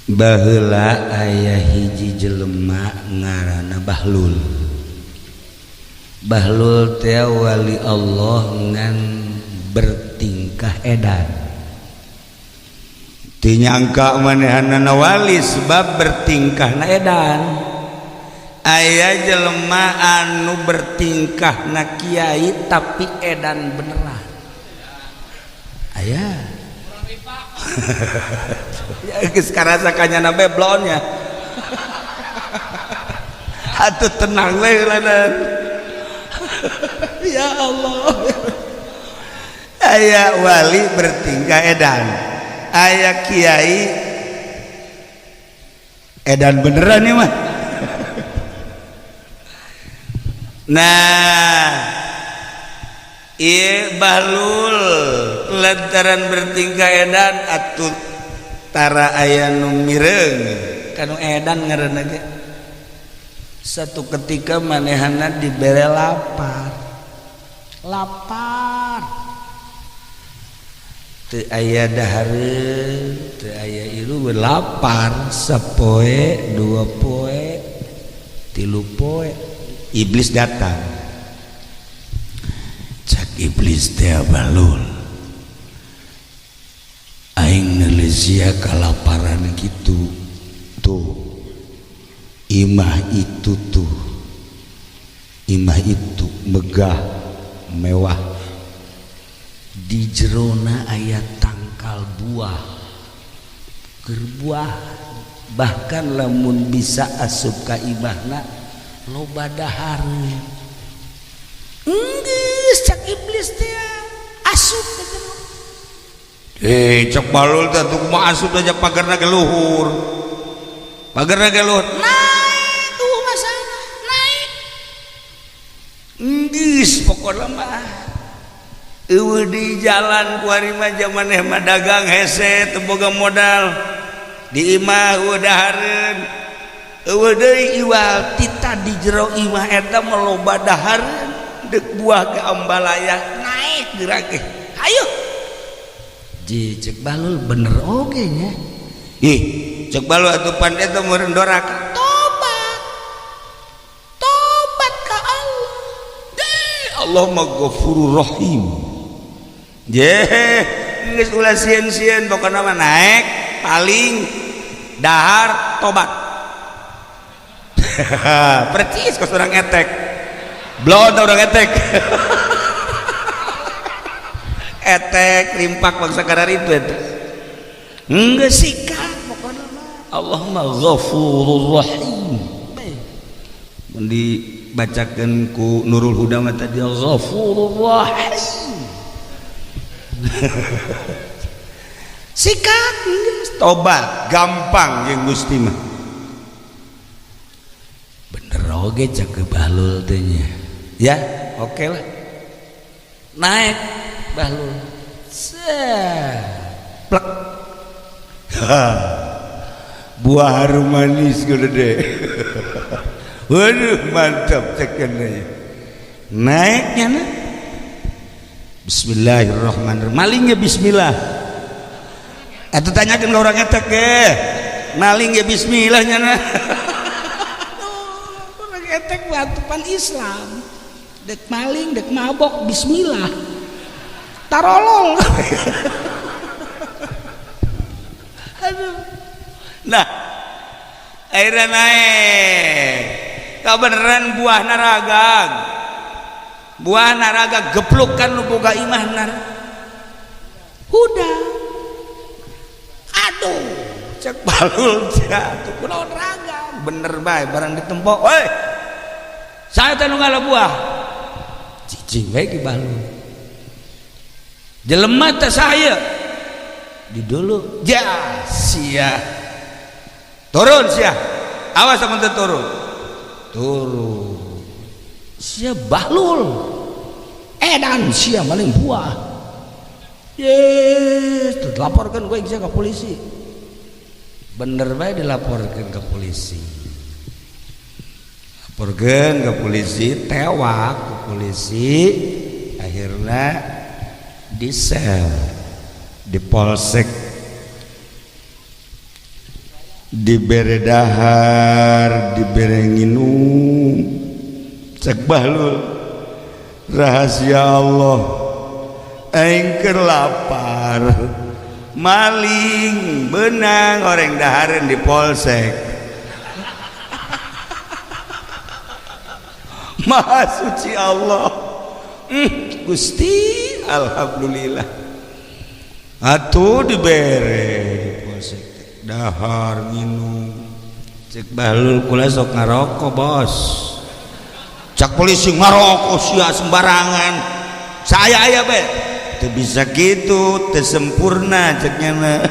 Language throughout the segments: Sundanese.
Baheula aya hiji jelema ngaranna Bahlul. Bahlul teh wali Allah ngan bertingkah edan. Teu nyangka manehanna wali sebab bertingkahna edan. Aya jelema anu bertingkahna kiai tapi edan beneran. Aya. Ya geus karasa kanyana beblonnya. Atuh tenang we lanan. Ya Allah. Aya wali bertingkah edan. Aya kiai edan beneran ya mah. Nah, ieu Bahlul lantaran bertingkah edan atuh tara aya nu mireung kanu edan ngaranna ge. Satu ketika manehana dibere lapar. Lapar. Teu aya dahareun, teu aya ilu lapar sapoe, dua poe, tilu poe. Iblis datang. Cak iblis teh Bahlul. Aing neuleuh sia kalaparan kitu. Tuh. Imah itu tuh. Imah itu megah, mewah. Di jerona aya tangkal buah. Keur buah bahkan lamun bisa asup ka imahna loba dahareun. Enggeus cak iblis teh asup ka jero. Cek Bahlul teh atuh kumaha asup aja pagarna ge luhur. Pagarna ge luhur. Naik tuh masalah, naik. Enggeus pokona mah. Eueuh di jalan kuari mah jaman mah dagang hese teu boga modal. Di imah eueuh dahareun. Eueuh deui iwal tita di jero imah eta mah loba dahareun deuk buah ke ambalaya naik geura ge. Hayu. Ji cek Bahlul bener oge nya. Ih, cek Bahlul atuh pan eta meureun doraka. Tobat. Tobat ka Allah. Deh, Allah mah Ghafurur Rahim. Je, geus ulah sieun-sieun pokona mah naik paling dahar tobat. Percis kos orang etek. Blon orang etek. Etek rimpak bangsa kadar itu eta. Geus sikat pokona mah. Allah mah Ghafurur Rahim. Mun dibacakeun ku Nurul Huda mah tadi Ghafurur Rahim. Sikat geus tobat gampang jeung Gusti mah. Bener oge cek Bahlul teh nya. Ya, oke lah. Naik Bahlul. Plek. Buah harum manis gede. Waduh mantap cekennya. Naiknya nah. Bismillahirrahmanirrahim. Malingnya bismillah. Atuh tanyakeun ka urang eta ge. Maling ge bismillahnya nah. Urang etek batupan Islam. Dek maling, dek mabok bismillah. Tarolol. Aduh. Nah, akhirnya naik. Kabeneran buah naragang. Buah naraga geplukan nu boga imah nar. Udah. Aduh, cek Bahlul jatuh kunaon raga. Bener bae barang ditempok. Woi. Saya teh nu ngala buah. Cicing bae ki Bahlul. Jelema teh saya. Di dulu. Ja sia. Turun sia. Awas amun teu turun. Turun. Sia Bahlul. Edan sia maling buah. Yes, laporkan gue ke polisi. Bener bae dilaporkan ke polisi. Laporkan ke polisi, tewak ke polisi, akhirnya di sel, di polsek. Dibere dahar, dibere nginum. Cek Bahlul, rahasia Allah, aing keur lapar maling benang orang dahareun di polsek. Maha suci Allah. Gusti, alhamdulillah atuh dibere di polsek dahar minum. Cek Bahlul, kula sok ngarokok, bos. Cak polisi, ngarokok sia sembarangan, saya aya be teu bisa gitu, teu sempurna ceknya mah.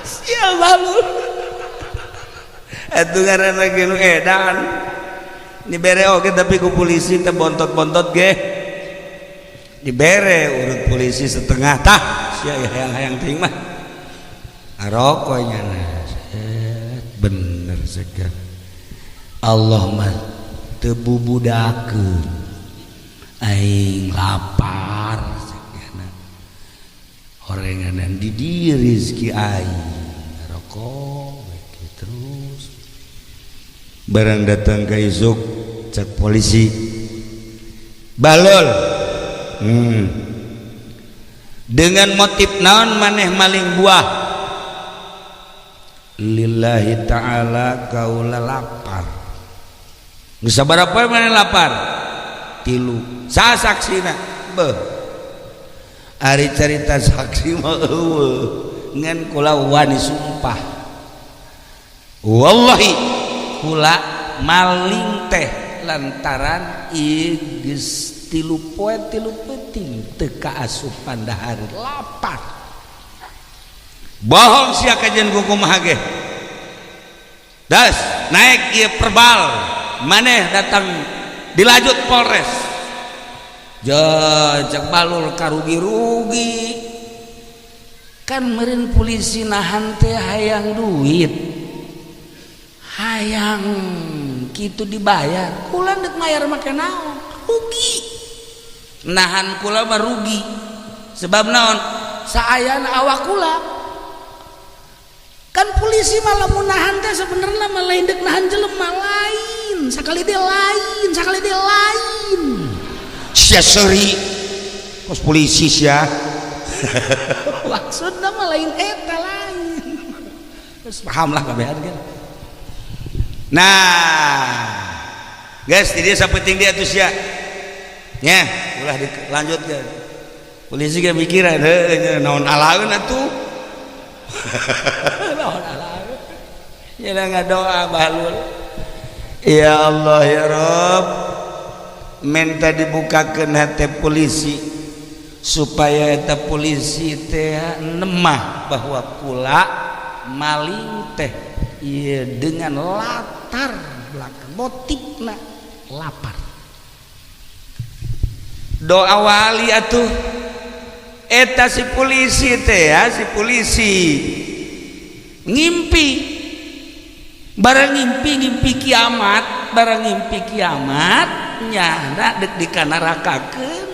Sial Bahlul, atuh ngaranna ge nu edan dibere oge, tapi ku polisi teh bontot-bontot ge dibere urut polisi setengah. Tah sia hayang-hayang teuing mah ngarokok nya. Bener segar Allah mah teu bubudakeun. Aing lapar horenganan di dieu rezeki aing ngarokok terus. Barang datang ke isuk, cek polisi, "Balol, dengan motif naon maneh maling buah?" "Lillahi ta'ala, kaula lapar." "Geus sabaraha poe maneh lapar?" "Tilu." "Saha saksina?" "Beuh, ari carita saksi mah eueuh, ngan kula wani sumpah, wallahi kula maling teh lantaran ieu geus 3 poe 3 peuting teu kaasupan dahar, lapar." "Bohong sia, kajian kumaha ge." Das naik ieu perbal, maneh datang dilajut Polres. Cek Balul, karugi-rugi kan meureun polisi nahan teh hayang duit, hayang kitu dibayar. Kula dek mayar make naon? Rugi nahan kula mah, rugi. Sebab naon? Saayana awak kula. Kan polisi malah mau nahan teh sebenarnya mah lain dek nahan jelema, lain sakali dia, lain sakali dia, lain. Sia seuri kos polisi sia. Maksudna mah lain eta, lain. Terus paham lah kabehan kan. Nah guys, jadi sapenting dia tuh sia nya ulah dilanjutkan. Polisi ge mikiran, heuh, naon alaeun atuh, naon alaeun ya. Ngadoa Bahlul, "Ya Allah, ya Rob," minta dibukakan hati polisi supaya eta polisi teh nemah bahwa kula maling teh iya dengan latar belakang motifna lapar. Doa wali atuh eta. Si polisi teh ya, si polisi ngimpi. Barang ngimpi, ngimpi kiamat. Barang ngimpi kiamat, nyana dek dikanarakakeun,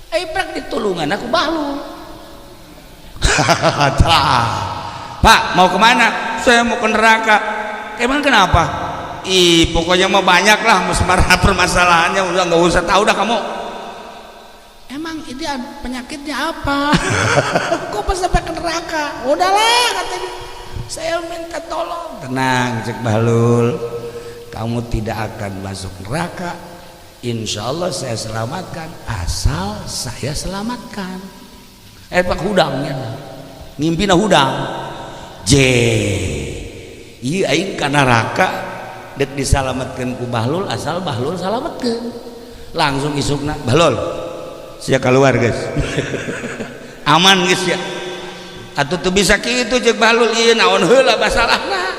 eh prak ditulungan aku Bahlul. "Pak, mau kemana?" "Saya mau ke neraka." "Emang kenapa?" "Ih, pokoknya mau banyak lah permasalahannya, udah nggak usah tahu dah kamu." "Emang ini penyakitnya apa? Kok pas sampai ke neraka?" "Udahlah," katanya, "saya minta tolong." "Tenang," cek Bahlul, "kamu tidak akan masuk neraka. Insya Allah saya selamatkan, asal saya selamatkan." Eh, pak, hudangnya ngimpina hudang je iya aing ka neraka dek disalamatkan ku Bahlul, asal Bahlul salamatkan. Langsung isukna, "Bahlul, sia keluar guys, aman guys ya." "Atuh tuh bisa kitu," cek Bahlul, "ieu naon heula masalahna,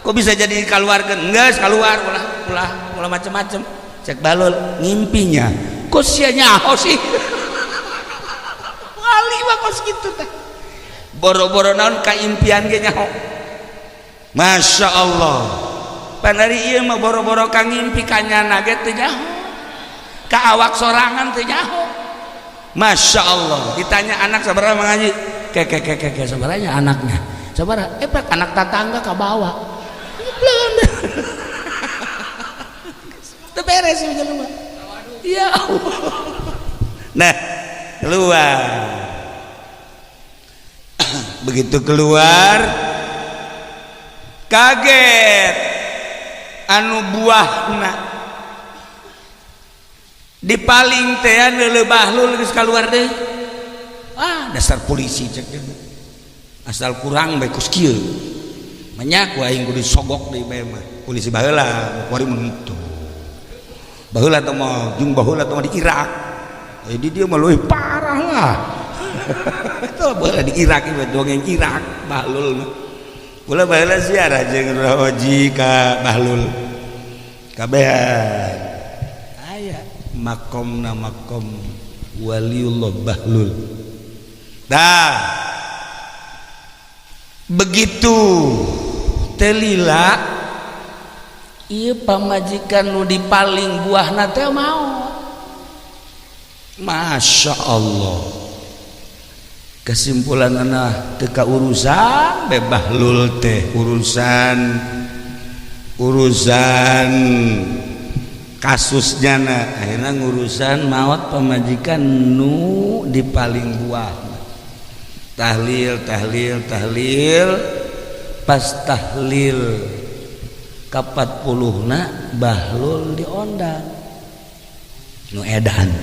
kok bisa jadi keluarkan?" "Geus keluar, ulah ulah ulah macem-macem." Cek Bahlul, "Ngimpinya kok sia nyaho sih?" Wali mah kos kitu tah, boro-boro naon, ka impian ge nyaho. Masya Allah, panari ieu mah boro-boro ka ngimpi, kanyana ge teu nyaho, ka awak sorangan teu nyaho. Masya Allah, ditanya anak sabaraha mengaji, ke ke ke ke ke sabaranya anaknya. Sabaraha? Eh, Pak, anak tetangga kabawa. Belum. Teu beres ieu jelema. Ya Allah. Nah, keluar. Begitu keluar, kaget anu buahna dipaling teh neuleuh Bahlul geus keluar deui. Ah, dasar polisi, cek dia. Asal kurang bae kos kieu. Menyak ku aing kudu sogok deui bae mah. Polisi baheula kuari mun kitu. Baheula teh mah jeung baheula teh mah di Irak. Jadi dia mah leuwih parah lah. Itu baheula di Irak ieu dongeng Irak Bahlul mah. Kula baheula ziarah jeung Roji ka Bahlul. Kabehan. Aya makomna, makom Waliullah Bahlul. Dah. Begitu telila ieu pamajikan nu dipaling buahna teh mau. Masya Allah, kesimpulan anak teka urusan be Bahlul teh, urusan urusan kasusnya na akhirnya ngurusan maut pamajikan nu dipaling buah, tahlil, tahlil, tahlil. Pas tahlil ka 40na, Bahlul diondang nu edan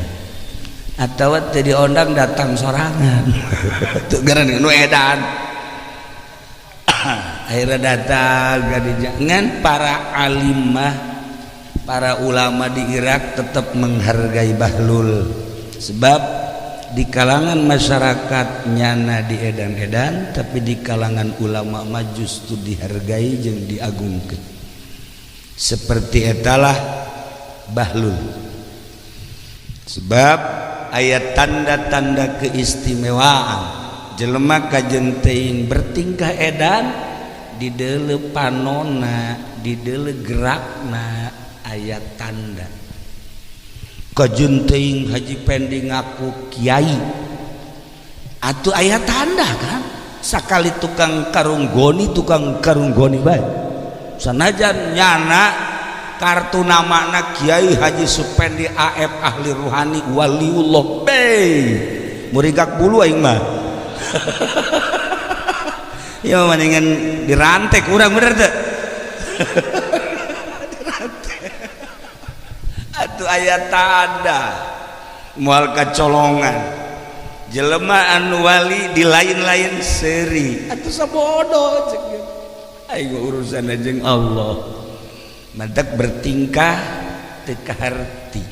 atau teu diondang datang sorangan tuh gara nu edan. Akhirnya datang ngan para alimah, para ulama di Irak tetap menghargai Bahlul, sebab di kalangan masyarakat nyana di edan-edan, tapi di kalangan ulama mah justru dihargai jeung diagungkeun. Seperti etalah Bahlul, sebab aya tanda-tanda keistimewaan jelema kajen teuing bertingkah edan, di deuleu panona, di deuleu gerakna aya tanda. Kajen teuing Haji Pendi ngaku kiai atuh aya tanda kan, sakali tukang karung goni, tukang karung goni bae, sanajan nyana kartu namana Kiai Haji Supendi AF ahli ruhani waliullah be murigak bulu aing mah ya mendingan dirantek kurang bener teu dirantek atuh. Aya tanda moal kacolongan jelema anu wali di lain-lain seri Atuh sabodo cek. Aing urusan jeung Allah, matak bertingkah teu kaharti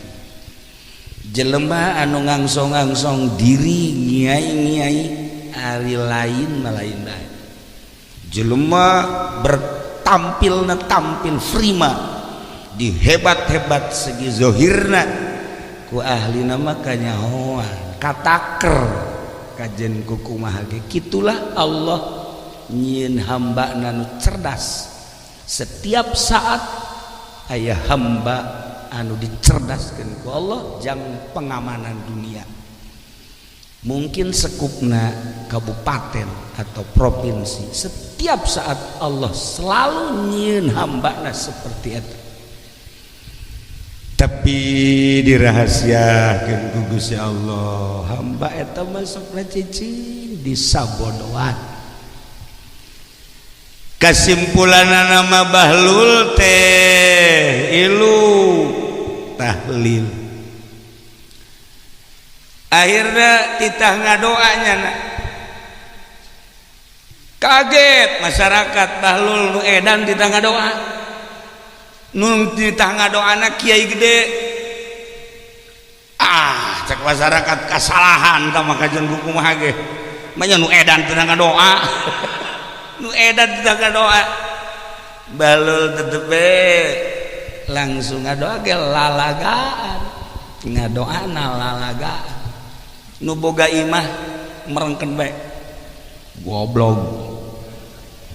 jelema anu ngangsong-ngangsong diri ngiai-ngiai. Ari lain mah lain bae, jelema bertampilna tampil prima, dihebat-hebat segi zohirna, ku ahli nama kanyahoan kataker kajen kukumaha ge. Kitulah Allah nyieun hamba nu cerdas. Setiap saat aya hamba anu dicerdaskan ku Allah jang pengamanan dunia, mungkin sekupna kabupaten atau provinsi. Setiap saat Allah selalu nyieun hambana seperti itu, tapi dirahasiakan ku Gusti Allah. Hamba eta masukna cicing di sabodoan. Kesimpulan nama Bahlul teh ilu tahlil, akhirnya titah ngadoanya na. Kaget masyarakat, Bahlul nu edan titah ngadoa, nu titah ngadoana kiai gede. Ah, cek masyarakat, kesalahan tah maka jeung kumaha ge manya nu edan titah ngadoa, nu edan titah ngadoa. Bahlul tetep langsung ngadoa ge lalagaan, ngadoa na lalagaan. Nu boga imah merengken bae, goblok.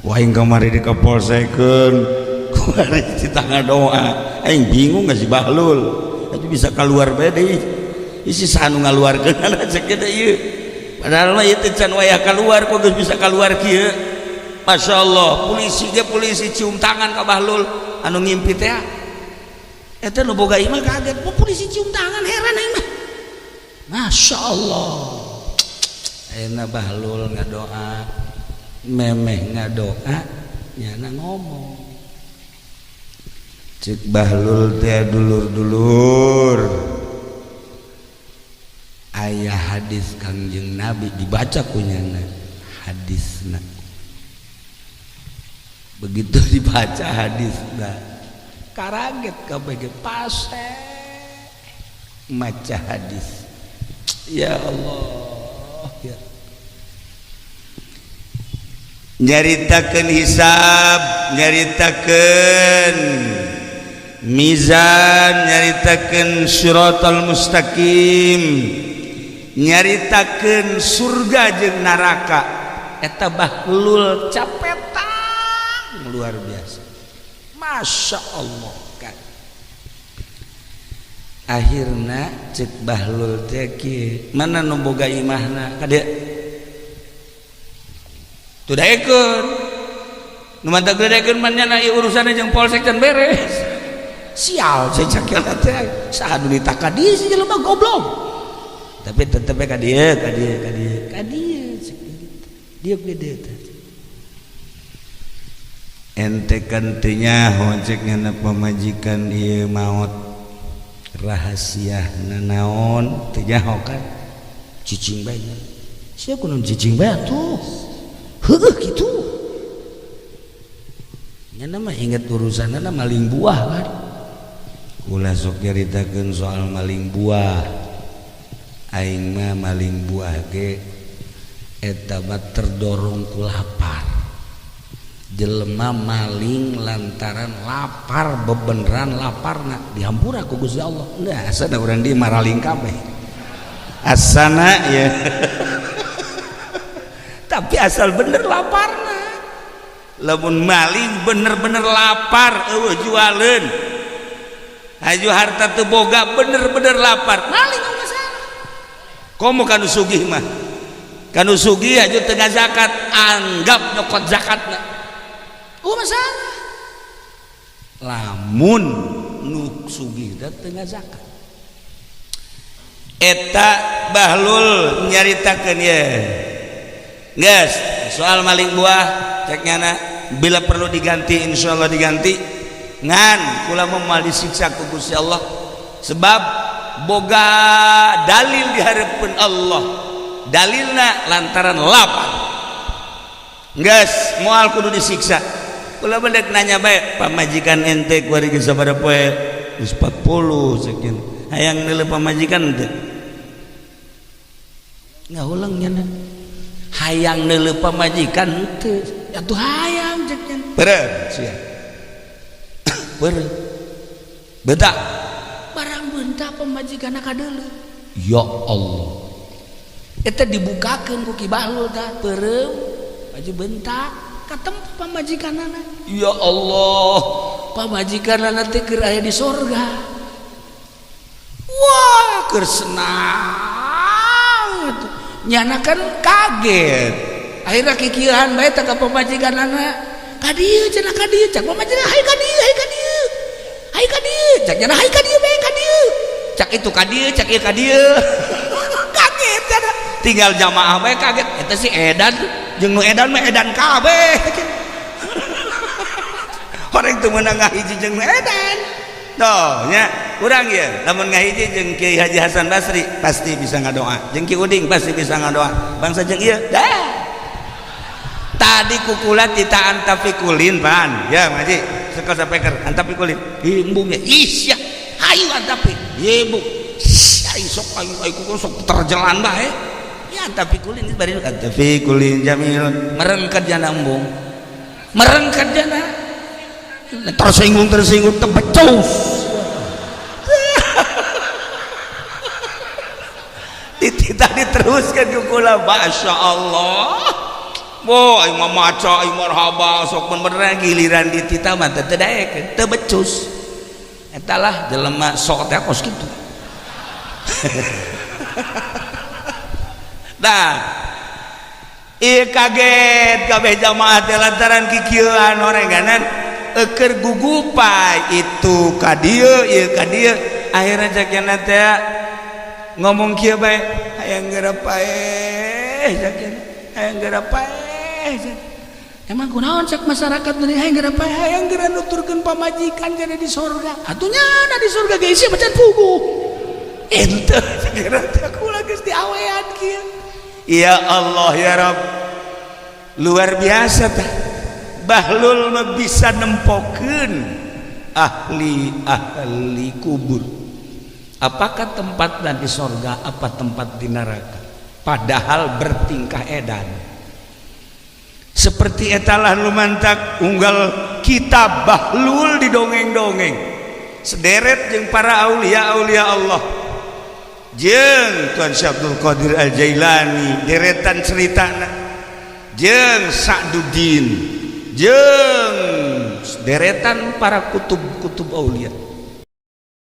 Wah, aing kamari di kapolsekeun, kamari titah ngadoa, aing bingung nggak si Bahlul itu bisa keluar bae deui, isi sanu ngaluarkeun cek gede ieu, padahal mah ieu teh can wayah keluar, kok geus bisa keluar kieu. Masya Allah, polisi ge polisi cium tangan ka Bahlul anu ngimpi teh. Eta nu boga imah kaget, oh, polisi cium tangan, heran aing mah. Masya Allah. Ayeuna Bahlul ngadoa, memeh ngadoa nyana ngomong. Cek Bahlul teh, dulur-dulur, aya hadis Kangjeng Nabi dibaca ku nyana hadisna. Begitu dibaca hadisna, karaget kabeh, pase maca hadis. Ya Allah ya. Nyaritakeun hisab, nyaritakeun mizan, nyaritakeun siratal mustaqim, nyaritakeun surga jeung neraka. Eta Bahlul capetang luar biasa, Masya Allah kan. Akhirna cek Bahlul teh, mana nu boga imahna kade tuh, daekeun nu mantap daekeun mah ieu urusanna jeung polsek can beres. Sial, saya cakil teh saha nu ditaka dieu, si jelema goblok, tapi tetep ka dieu, ka dieu, ka dieu, ka dieu. Dieu di dieu teh ente kan teu nyaho, cek ngana pamajikan ieu maot rahasia nanaon teu nyaho kan, cicing bae sia, kunaon cicing bae atuh. Heueuh kitu nya mah, inget urusanna maling buah kan. Ulah sok nyaritakeun soal maling buah, aing mah maling buah ge eta mah terdorong ku lapar. Jelema maling lantaran lapar, bebeneran laparna, dihampura ku Gusti Allah. Nah, asana urang di maraling kabeh asana ya, tapi asal bener laparna. Lamun maling bener-bener lapar, eueuh jualeun haju harta teu boga, bener-bener lapar, maling nggak masalah. Komo kanu sugih mah, kanu sugih haju teu zakat, anggap nyokot zakatna. Oh, masalah lamun nu sugih teh teu zakat. Eta Bahlul nyaritakeun ye. Geus, soal maling buah cek nyana bila perlu diganti, insyaallah diganti. Ngan kula moal disiksa ku Gusti Allah sebab boga dalil di hareupeun Allah, dalilna lantaran lapar. Geus, moal kudu disiksa. Kula bedek nanya bae, pamajikan ente kuari geus sabaraha poe? Geus 40 sekian. Hayang neuleuh pamajikan teu? Ngahuleng nyana. Hayang neuleuh pamajikan teu? Atuh hayang, cek nyana. Beureum sia. Beureum. Bentak. Barang bentak pamajikanna kadeuleu. Ya Allah. Eta dibukakeun ku Ki Bahlul tah, peureum baju bentak, katempo pamajikanana. Ya Allah. Pamajikanana teh keur aya di sorga. Wah, keur senang atuh. Nyana kan kaget. Akhirnya kikieuhan bae teh ka pamajikanana. Ka dieu cenah, ka dieu, cak pamajikan, hayu ka dieu, hayu ka dieu. Hayu ka dieu, cak nyana, hayu ka dieu bae, ka dieu. Cak itu ka dieu, cak ieu ka dieu. Kaget cenah. Tinggal jamaah bae kaget. Eta si edan jeung nu edan mah edan kabeh. Orang teu meunang ngahiji jeung nu edan. Tuh, nya urang ieu lamun ngahiji jeung Kiai Haji Hasan Basri pasti bisa ngadoa. Jeung Ki Uding pasti bisa ngadoa. Bangsa jeung ieu, dah. Tadi kukula tita antafikulin pan. Ya, ngaji. Sekel sapeker antafikulin. Embungnya ih ya. Hayu antapi. Ibu. Aing sok aing aing kuku sok terjalan bae. Ya antafikulin bari antafikulin jamil. Merengket jana embung. Merengket jana. Tersinggung tersinggung tebecus. Tita diteruskan kukula, Masya Allah. Wah, aing mah maca, aing marhaba, sok bener giliran di tita mah teu daekeun, teu becus. Eta lah jelema sok teh kos kitu. Nah, Iya, kaget kabeh jamaah teh lantaran kikieuan orenganan eker gugupai itu ka dieu, ieu ka dieu. Akhirnya cak nyana teh ngomong kieu bae, "Hayang geura paeh," cak nyana, "hayang geura paeh." Emang kunaon cek masyarakat dari hayang geura paeh? Hayang geura nuturkeun pamajikan jadi di sorga. Atuh nyana di surga ge isi macan puguh. Ente segera teh kula geus diawean kieu. Ya Allah, ya Rabb, luar biasa tah Bahlul mah bisa nempokeun ahli-ahli kubur, apakah tempatnya di sorga apa tempat di neraka, padahal bertingkah edan seperti etalah. Lumantak unggal kitab Bahlul di dongeng-dongeng sederet jeung para aulia aulia Allah jeung Tuan Syekh Abdul Qadir Al Jailani, deretan ceritana jeung Sa'duddin jeung deretan para kutub-kutub aulia.